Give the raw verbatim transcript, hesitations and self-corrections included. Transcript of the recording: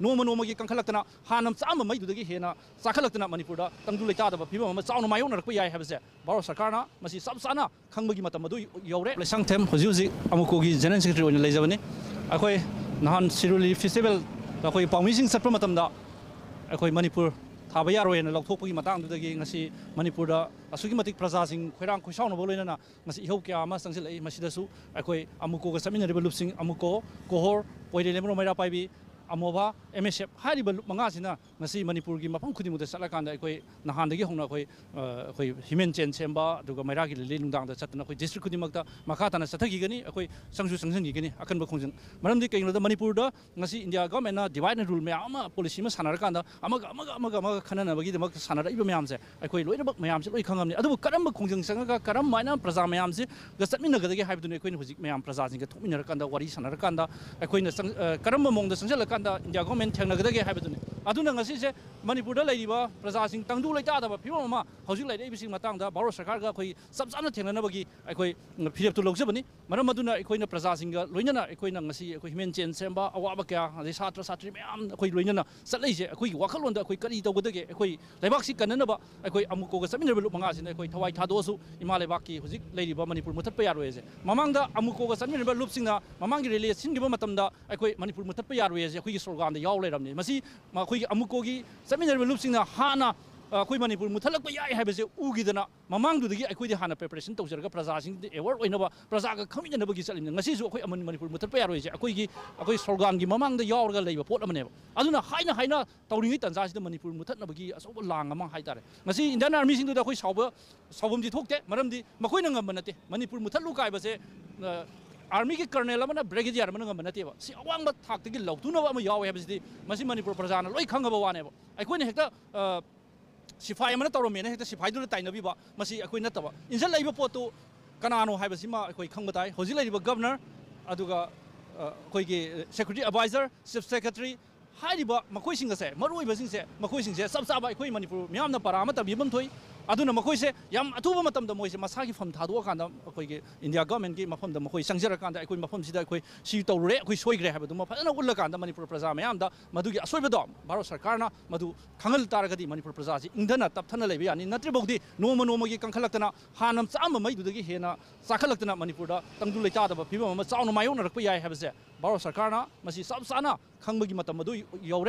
ꯅꯣꯡꯃ ꯅꯣꯡꯃꯒꯤ ꯀꯟꯈꯠꯂꯛꯇꯅ ꯍꯥꯟꯅ ꯆꯥꯝꯕ ꯃꯩꯗꯨꯗꯒꯤ ꯍꯦꯟꯅ ꯆꯥꯈꯠꯂꯛꯇꯅ ꯃꯅꯤꯄꯨꯔꯗ ꯇꯪꯗꯨ ꯂꯩꯇꯥꯗꯕ ꯐꯤꯕꯝ ꯑꯃ ꯆꯥꯎꯅ ꯃꯥꯌꯣꯛꯅꯔꯛꯄ ꯌꯥꯏ ꯍꯥꯏꯕꯁꯦ ꯚꯥꯔꯠ ꯁꯔꯀꯥꯔꯅ ꯃꯁꯤ ꯆꯞ ꯆꯥꯅ ꯈꯪꯕꯒꯤ ꯃꯇꯝ ꯑꯗꯨ ꯌꯧꯔꯦ꯫ ꯂꯩꯁꯥꯡꯊꯦꯝ ꯍꯧꯖꯤꯛ ꯍꯧꯖꯤꯛ ꯑꯃꯨꯀꯣꯒꯤ ꯖꯦꯅꯔꯦꯜ ꯁꯦꯀ꯭ꯔꯦꯇꯔꯤ ꯑꯣꯏꯅ ꯂꯩꯖꯕꯅꯤ꯫ ꯑꯩꯈꯣꯏ ꯅꯍꯥꯟ ꯁꯤꯔꯨꯂꯤ ꯐꯦꯁꯇꯤꯚꯦꯜꯗ ꯑꯩꯈꯣꯏ ꯄꯥꯎꯃꯤꯁꯤꯡ ꯆꯠꯄ ꯃꯇꯝꯗ ꯑꯩꯈꯣꯏ ꯃꯅꯤꯄꯨꯔ ꯊꯥꯕ ꯌꯥꯔꯣꯏ ꯍꯥꯏꯅ ꯂꯧꯊꯣꯛꯄꯒꯤ ꯃꯇꯥꯡꯗꯨꯗꯒꯤ ꯉꯁꯤ ꯃꯅꯤꯄꯨꯔꯗ ꯑꯁꯨꯛꯀꯤ ꯃꯇꯤꯛ ꯄ꯭ꯔꯖꯥꯁꯤꯡ ꯈꯣꯏꯔꯥꯡ ꯈꯣꯏꯁꯥꯎꯅꯕ ꯂꯣꯏꯅꯅ ꯉꯁꯤ ꯏꯍꯧ ꯀꯌꯥ ꯑꯃ ꯆꯪꯁꯤꯜꯂꯛꯏ꯫ ꯃꯁꯤꯗꯁꯨ ꯑꯩꯈꯣꯏ ꯑꯃꯨꯀꯣꯒ ꯆꯠꯃꯤꯟꯅꯔꯤꯕ ꯂꯨꯞꯁꯤꯡ, ꯑꯃꯨꯀꯣ, ꯀꯣꯍꯣꯔ, ꯄꯣꯏꯔꯦ ꯂꯦꯝꯕ꯭ꯔꯣ ꯃꯩꯔꯥ ꯄꯥꯏꯕꯤ, ꯑꯃꯣꯕꯥ, ꯑꯦꯝ ꯑꯦꯁ ꯑꯦꯐ ꯍꯥꯏꯔꯤꯕ ꯂꯨꯞ ꯃꯉꯥꯁꯤꯅ ꯉꯁꯤ ꯃꯅꯤꯄꯨꯔꯒꯤ ꯃꯐꯝ ꯈꯨꯗꯤꯡꯃꯛꯇ ꯆꯠꯂꯀꯥꯟꯗ ꯑꯩꯈꯣꯏ ꯅꯍꯥꯟꯗꯒꯤ ꯍꯧꯅ ꯑꯩꯈꯣꯏ, ꯑ, ꯑꯩꯈꯣꯏ ꯍꯤꯃꯦꯟ ꯆꯦꯟ ꯁꯦꯝꯕ, ꯑꯗꯨꯒ ꯃꯩꯔꯥꯒꯤ ꯂꯤꯂꯤ ꯅꯨꯡꯗꯥꯡꯗ ꯆꯠꯇꯅ ꯑꯩꯈꯣꯏ ꯗꯤꯁꯇ꯭ꯔꯤꯛ ꯈꯨꯗꯤꯡꯃꯛꯇ ꯃꯈꯥ ꯇꯥꯅ ꯆꯠꯊꯈꯤꯒꯅꯤ꯫ ꯑꯩꯈꯣꯏ ꯆꯪꯁꯨ ꯆꯪꯁꯤꯟꯈꯤꯒꯅꯤ ꯑꯀꯟꯕ ꯈꯣꯡꯖꯪ꯫ ꯃꯔꯝꯗꯤ ꯀꯩꯒꯤꯅꯣꯗ ꯃꯅꯤꯄꯨꯔꯗ ꯉꯁꯤ ꯏꯟꯗꯤꯌꯥ ꯒꯚꯔꯟꯃꯦꯟꯠꯅ divide and rule ꯃꯌꯥꯝ ꯑꯃ, ꯄꯣꯂꯤꯁꯤ ꯑꯃ ꯁꯥꯟꯅꯔꯀꯥꯟꯗ ꯑꯃꯒ ꯑꯃꯒ ꯑꯃꯒ ꯑꯃꯒ ꯈꯟꯅꯅꯕꯒꯤꯗꯃꯛꯇ ꯁꯥꯟꯅꯔꯛꯏꯕ ꯃꯌꯥꯝꯁꯦ ꯑꯩꯈꯣꯏ ꯂꯣꯏꯅꯃꯛ ꯃꯌꯥꯝꯁꯦ ꯂꯣꯏ ꯈꯪꯉꯕꯅꯤ꯫ ꯑꯗꯨꯕꯨ ꯀꯔꯝꯕ ꯈꯣꯡꯖꯪ ꯆꯪꯉꯒ ꯀꯔꯝꯍꯥꯏꯅ ꯄ꯭ꯔꯖꯥ ꯃꯌꯥꯝꯁꯤꯒ ꯆꯠꯃꯤꯟꯅꯒꯗꯒꯦ ꯍꯥꯏꯕꯗꯨꯅꯤ ꯑꯩꯈꯣꯏꯅ ꯍꯧꯖꯤꯛ ꯃꯌꯥꯝ ꯄ꯭ꯔꯖꯥꯁꯤꯡꯒ ꯊꯣꯛꯃꯤꯟꯅꯔꯀꯥꯟꯗ, ꯋꯥꯔꯤ ꯁꯥꯟꯅꯔꯀꯥꯟꯗ, ꯑꯩꯈꯣꯏꯅ ꯆꯪ-, ꯑ, ꯀꯔꯝꯕ ꯃꯑꯣꯡꯗ ꯆꯪꯁꯤꯜꯂꯀꯥꯟꯗ ꯏꯟꯗꯤꯌꯥ ꯒꯚꯔꯟꯃꯦꯟꯠ ꯊꯦꯡꯅꯒꯗꯒꯦ ꯍꯥꯏꯕꯗꯨꯅꯤ꯫ ꯑꯗꯨꯅ ꯉꯁꯤꯁꯦ ꯃꯅꯤꯄꯨꯔꯗ ꯂꯩꯔꯤꯕ ꯄ꯭ꯔꯖꯥꯁꯤꯡ ꯇꯪꯗꯨ ꯂꯩꯇꯥꯗꯕ ꯐꯤꯕꯝ ꯑꯃ ꯍꯧꯖꯤꯛ ꯂꯩꯔꯛꯏꯕꯁꯤꯒꯤ ꯃꯇꯥꯡꯗ ꯚꯥꯔꯠ ꯁꯔꯀꯥꯔꯒ ꯑꯩꯈꯣꯏ ꯆꯞ ꯆꯥꯅ ꯊꯦꯡꯅꯅꯕꯒꯤ ꯑꯩꯈꯣꯏ ꯐꯤꯔꯦꯞꯇꯨ ꯂꯧꯖꯕꯅꯤ꯫ ꯃꯔꯝ ꯑꯗꯨꯅ ꯑꯩꯈꯣꯏꯅ ꯄ꯭ꯔꯖꯥꯁꯤꯡꯒ ꯂꯣꯏꯅꯅ ꯑꯩꯈꯣꯏꯅ ꯉꯁꯤ ꯑꯩꯈꯣꯏ ꯍꯤꯃꯦꯟ ꯆꯦꯟ ꯁꯦꯝꯕ, ꯑꯋꯥꯕ ꯀꯌꯥ, ꯑꯗꯩ ꯁꯥꯇ꯭ꯔ ꯁꯥꯇ꯭ꯔꯤ ꯃꯌꯥꯝ ꯑꯩꯈꯣꯏ ꯂꯣꯏꯅꯅ ꯆꯠꯂꯛꯏꯁꯦ ꯑꯩꯈꯣꯏꯒꯤ ꯋꯥꯈꯜꯂꯣꯟꯗ ꯑꯩꯈꯣꯏ ꯀꯔꯤ ꯇꯧꯒꯗꯒꯦ, ꯑꯩꯈꯣꯏ ꯂꯩꯕꯥꯛꯁꯤ ꯀꯟꯅꯅꯕ ꯑꯩꯈꯣꯏ ꯑꯃꯨꯀꯣꯒ ꯆꯠꯃꯤꯟꯅꯔꯤꯕ ꯂꯨꯞ ꯃꯉꯥꯁꯤꯅ ꯑꯩꯈꯣꯏ ꯊꯋꯥꯏ ꯊꯥꯗꯣꯛꯑꯁꯨ ꯏꯃꯥ ꯂꯩꯕꯥꯛꯀꯤ ꯍꯧꯖꯤꯛ ꯂꯩꯔꯤꯕ ꯃꯅꯤꯄꯨꯔ ꯃꯨꯊꯠꯄ ꯌꯥꯔꯣꯏ ꯍꯥꯏꯁꯦ꯫ ꯃꯃꯥꯡꯗ ꯑꯃꯨꯀꯣꯒ ꯆꯠꯃꯤꯟꯅꯔꯤꯕ ꯂꯨꯞꯁꯤꯡꯅ ꯃꯃꯥꯡꯒꯤ ꯔꯦꯂꯤ ꯁꯤꯟꯈꯤꯕ ꯃꯇꯝꯗ ꯑꯩꯈꯣꯏ ꯃꯅꯤꯄꯨꯔ ꯃꯨꯊꯠꯄ ꯌꯥꯔꯣꯏ ꯍꯥꯏꯁꯦ ꯑꯩꯈꯣꯏꯒꯤ ꯁ꯭ꯂꯣꯒꯥꯟꯗ ꯌꯥꯎ ꯂꯩꯔꯝꯅꯤ꯫ ꯃꯁꯤ ꯑꯩꯈꯣꯏꯒꯤ ꯑꯃꯨꯀꯣꯒꯤ ꯆꯠꯃꯤꯟꯅꯔꯤꯕ ꯂꯨꯞꯁꯤꯡꯅ ꯍꯥꯟꯅ, ꯑ, ꯑꯩꯈꯣꯏ ꯃꯅꯤꯄꯨꯔ ꯃꯨꯊꯠꯂꯛꯄ ꯌꯥꯏ ꯍꯥꯏꯕꯁꯦ ꯎꯈꯤꯗꯅ ꯃꯃꯥꯡꯗꯨꯗꯒꯤ ꯑꯩꯈꯣꯏꯗꯤ ꯍꯥꯟꯅ ꯄ꯭ꯔꯤꯄꯦꯔꯦꯁꯟ ꯇꯧꯖꯔꯒ ꯄ꯭ꯔꯖꯥꯁꯤꯡꯗ ꯑꯦꯋꯦꯌꯔ ꯑꯣꯏꯅꯕ, ꯄ꯭ꯔꯖꯥꯒ ꯈꯪꯃꯤꯟꯅꯅꯕꯒꯤ ꯆꯠꯂꯤꯕꯅꯤ꯫ ꯉꯁꯤꯁꯨ ꯑꯩꯈꯣꯏ ꯑꯃ ꯃꯅꯤꯄꯨꯔ ꯃꯨꯊꯠꯄ ꯌꯥꯔꯣꯏꯁꯦ ꯑꯩꯈꯣꯏꯒꯤ, ꯑꯩꯈꯣꯏ ꯁ꯭ꯂꯣꯒꯥꯟꯒꯤ ꯃꯃꯥꯡꯗ ꯌꯥꯎꯔꯒ ꯂꯩꯕ ꯄꯣꯠ ꯑꯃꯅꯦꯕ꯫ ꯑꯗꯨꯅ ꯍꯥꯏꯅ ꯍꯥꯏꯅ ꯇꯧꯔꯤꯉꯩ ꯇꯥꯟꯖꯥꯁꯤꯗ ꯃꯅꯤꯄꯨꯔ ꯃꯨꯊꯠꯅꯕꯒꯤ ꯑꯆꯧꯕ ꯂꯥꯡ ꯑꯃ ꯍꯥꯏꯇꯥꯔꯦ꯫ ꯉꯁꯤ ꯏꯟꯗꯤꯌꯥꯟ ꯑꯥꯔꯃꯤꯁꯤꯡꯗꯨꯗ ꯑꯩꯈꯣꯏ ꯁꯥꯎꯕ, ꯁꯥꯎꯐꯝꯗꯤ ꯊꯣꯛꯇꯦ, ꯃꯔꯝꯗꯤ ꯃꯈꯣꯏꯅ ꯉꯝꯕ ꯅꯠꯇꯦ꯫ ꯃꯅꯤꯄꯨꯔ ꯃꯨꯊꯠꯂꯨ ꯀꯥꯏꯕꯁꯦ, ꯑ, ꯑꯥꯔꯃꯤꯒꯤ ꯀꯔꯅꯦꯜ ꯑꯃꯅ, ꯕ꯭ꯔꯤꯒꯦꯗꯤꯌꯔ ꯑꯃꯅ ꯉꯝꯕ ꯅꯠꯇꯦꯕ꯫ ꯁꯤ ꯑꯋꯥꯡꯕ ꯊꯥꯛꯇꯒꯤ ꯂꯧꯇꯨꯅꯕ ꯑꯃ ꯌꯥꯎꯋꯦ ꯍꯥꯏꯕꯁꯤꯗꯤ ꯃꯁꯤ ꯃꯅꯤꯄꯨꯔ ꯄ꯭ꯔꯖꯥꯅ ꯂꯣꯏ ꯈꯪꯉꯕ ꯋꯥꯅꯦꯕ꯫ ꯑꯩꯈꯣꯏꯅ ꯍꯦꯛꯇ, ꯑ, ꯁꯤꯐꯥꯏ ꯑꯃꯅ ꯇꯧꯔꯝꯃꯦꯅ ꯍꯦꯛꯇ ꯁꯤꯐꯥꯏꯗꯨꯗ ꯇꯥꯏꯅꯕꯤꯕ, ꯃꯁꯤ ꯑꯩꯈꯣꯏ ꯅꯠꯇꯕ꯫ ꯏꯟꯁꯤꯜꯂꯛꯏꯕ ꯄꯣꯠꯇꯨ ꯀꯅꯥꯅꯣ ꯍꯥꯏꯕꯁꯤꯃ ꯑꯩꯈꯣꯏ ꯈꯪꯕ ꯇꯥꯏ꯫ ꯍꯧꯖꯤꯛ ꯂꯩꯔꯤꯕ ꯒꯕꯔꯅꯔ, ꯑꯗꯨꯒ, ꯑ, ꯑꯩꯈꯣꯏꯒꯤ ꯁꯦꯀ꯭ꯌꯨꯔꯤꯇꯤ ꯑꯦꯗꯚꯥꯏꯖꯔ, ꯆꯤꯐ ꯁꯦꯀ꯭ꯔꯦꯇꯔꯤ ꯍꯥꯏꯔꯤꯕ ꯃꯈꯣꯏꯁꯤꯡ ꯑꯁꯦ, ꯃꯔꯨꯑꯣꯏꯕꯁꯤꯡꯁꯦ, ꯃꯈꯣꯏꯁꯤꯡꯁꯦ ꯆꯞ ꯆꯥꯕ ꯑꯩꯈꯣꯏ ꯃꯅꯤꯄꯨꯔ ꯃꯤꯌꯥꯝꯅ ꯄꯔꯥ ꯑꯃ ꯇꯝꯕꯤꯕ ꯑꯃ ꯊꯣꯛꯏ꯫ ꯑꯗꯨꯅ ꯃꯈꯣꯏꯁꯦ ꯌꯥꯝ ꯑꯊꯨꯕ ꯃꯇꯝꯗ ꯃꯣꯏꯁꯦ ꯃꯁꯥꯒꯤ ꯐꯝ ꯊꯥꯗꯣꯛꯑꯀꯥꯟꯗ ꯑꯩꯈꯣꯏꯒꯤ ꯏꯟꯗꯤꯌꯥ ꯒꯚꯔꯟꯃꯦꯟꯠꯀꯤ ꯃꯐꯝꯗ ꯃꯈꯣꯏ ꯆꯪꯖꯔꯀꯥꯟꯗ ꯑꯩꯈꯣꯏ ꯃꯐꯝꯁꯤꯗ ꯑꯩꯈꯣꯏ ꯁꯤ ꯇꯧꯔꯨꯔꯦ, ꯑꯩꯈꯣꯏ ꯁꯣꯏꯈ꯭ꯔꯦ ꯍꯥꯏꯕꯗꯨꯃ ꯐꯖꯅ ꯎꯠꯂꯀꯥꯟꯗ ꯃꯅꯤꯄꯨꯔ ꯄ꯭ꯔꯖꯥ ꯃꯌꯥꯝꯗ ꯃꯗꯨꯒꯤ ꯑꯁꯣꯏꯕꯗꯣ ꯚꯥꯔꯠ ꯁꯔꯀꯥꯔꯅ ꯃꯗꯨ ꯈꯪꯍꯜ ꯇꯥꯔꯒꯗꯤ ꯃꯅꯤꯄꯨꯔ ꯄ꯭ꯔꯖꯥꯁꯤ ꯏꯪꯊꯅ ꯇꯞꯊꯅ ꯂꯩꯕ ꯌꯥꯅꯤ꯫ ꯅꯠꯇ꯭ꯔꯤꯐꯥꯎꯗꯤ ꯅꯣꯡꯃ ꯅꯣꯡꯃꯒꯤ ꯀꯟꯈꯠꯂꯛꯇꯅ ꯍꯥꯟꯅ ꯆꯥꯝꯕ ꯃꯩꯗꯨꯗꯒꯤ ꯍꯦꯟꯅ ꯆꯥꯈꯠꯂꯛꯇꯅ ꯃꯅꯤꯄꯨꯔꯗ ꯇꯪꯗꯨ ꯂꯩꯇꯥꯗꯕ ꯐꯤꯕꯝ ꯑꯃ ꯆꯥꯎꯅ ꯃꯥꯌꯣꯛꯅꯔꯛꯄ ꯌꯥꯏ ꯍꯥꯏꯕꯁꯦ ꯚꯥꯔꯠ ꯁꯔꯀꯥꯔꯅ ꯃꯁꯤ ꯆꯞ ꯆꯥꯅ ꯈꯪꯕꯒꯤ ꯃꯇꯝ ꯑꯗꯨ ꯌꯧꯔꯦ꯫